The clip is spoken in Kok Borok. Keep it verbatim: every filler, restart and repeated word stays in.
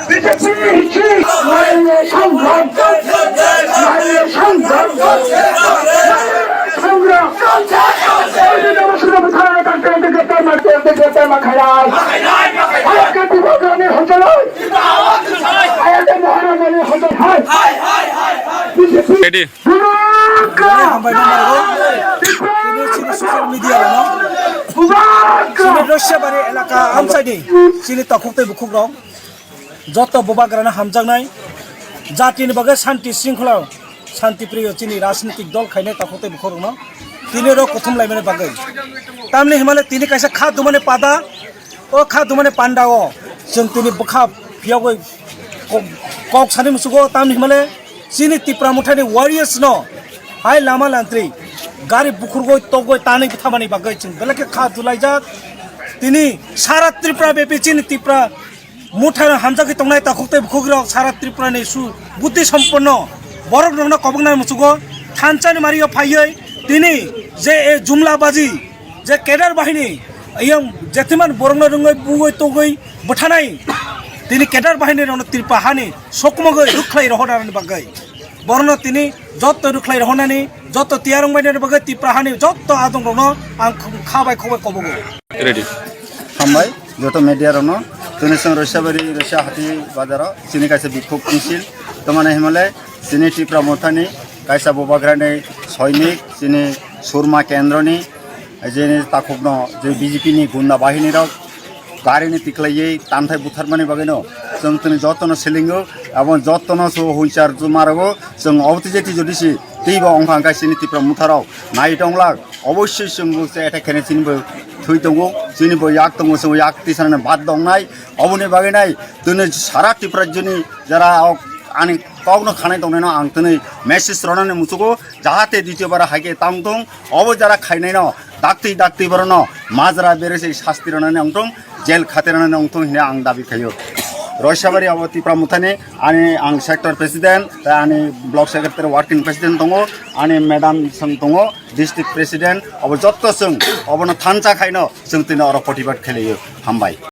বিজেপি সংগ্রাম, সংগ্রাম, সংগ্রাম। Ready. Hambai no mari go. Chini, chini social media rok no. Chini Roisabari elaka amchai ni. Chini takhuk tei bukhuk rok. Joto bubagrano hamjaknai. Jatini bagwi shanti shringkhola, shanti priyo chini rajnitik dol khainai takhuk tei bukhuk rokno. Tini rok kuthum laimani bagwi. Tamni himale tini kaisa kha dumani pada. O kha dumani panda o chwng tini bwkha phiyogwi kok, kok sani musugo, tamni himale chini Tipra Mothani warriors no hai lama lantri gari bukhurgwi togwi tanwi bwthamani bagwi chwng belai khe kha dulaijak. Tini sara Tripura bepi chini Tipra Mothano hamjagwi tongnai takhuk tei bukhuk rok sara Tripura ni su buddhi somponno borok rokno koboknai musugo thansa ni mario phaiwi tini je e jumla baji je cadre bahini, yang jetiman borokno rwngwi bugwi togwi bwthanai, tini cadre bahini rokno Tripura hani sokmogwi rwkhlai rohornani bagwi. Borokno tini joto rwkhlai rohornani, joto tiyar wngbainani bagwi Tripura hani joto adong rokno ang kha bai khobai kobogo. Ready. Hambai, joto media rokno, tini chwng Roisabari, Roisa hati bazaro, chini kaisa bikhuk misil, tomani himale, chini Tipra Mothani, kaisa bubagrani soinik, chini Surma kendroni, Jeni takhukno je B J P ni gunda bahini rok gari ni tiklaiwi tanthai butharmani bagwino chwng tini jotono silingo, abo jotono so hunchar juma rogo chwng obotwi jeti jodi si teibo wngkha hwnkhe chini Tipra Motha rok nai tonglak, obossoi chwngbo se attack khaina chinibo thwi tongo, chinibo yak tongo, chwngbo yak tisanani bad tongnai, oboni bagwi nai tini sara Tipra joni jara ani kokno khanai tongnaino ang tini message ronani muchugo, jahate ditiyo bara haikhe tang tong, obo jara khainaino, dakti dakti borokno majra berese sasti rwnani wngthung, jail khate rwnani wngthung hwnwi ang dabi khaio. Roisabari abo Tipra Mothani ani ang sector president, tei ani block secretary working president tongo, ani madam song tongo, district president, abo jotto chwng obono thansa khaino chwng tini oro protibad khlaio. Hambai.